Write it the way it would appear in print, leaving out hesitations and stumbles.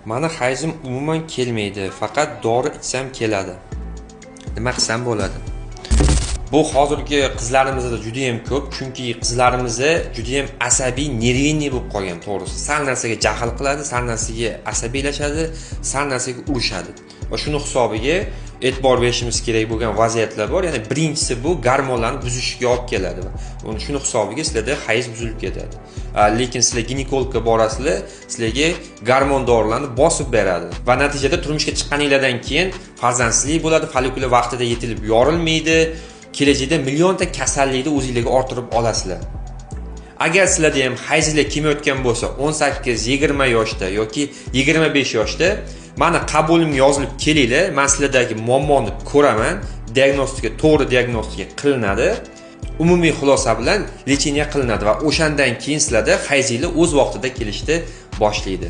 Mani hayzim umuman kelmaydi, faqat dori ichsam keladi. Nima qilsam bo'ladi? Bu hozirgi qizlarimizda juda ham ko'p, chunki qizlarimiz juda ham asabiy, нервный bo'lib qolgan, to'g'risi. Sal narsaga jahl qiladi, sal narsaga asabiylashadi, sal narsaga urushadi. Va shuni hisobiga e'tibor berishimiz kerak bo'lgan vaziyatlar bor. Ya'ni birinchisi, bu gormonlarni buzishiga olib keladi. Uni shuni hisobiga sizlarda hayz buzilib ketadi. Lekin sizlar ginekologga borasizlar, sizlarga gormon dorilarni bosib beradi va natijada turmushga chiqqaninglardan keyin farzandsizlik bo'ladi, follikula vaqtida yetilib yorilmaydi, kelajakda millionta kasallikni o'zinglarga orttirib olasizlar. Agar sizlarda ham hayzinglar kelmayotgan bo'lsa, 18, 20 yoshda yoki 25 yoshda mani qabulimga yozilib kelinglar. Man sizlardagi muammoni ko'raman, diagnostika, to'g'ri diagnostika qilinadi, umumiy xulosa bilan лечение qilinadi va o'shandan keyin sizlarda hayzinglar o'z vaqtida kelishni boshlaydi.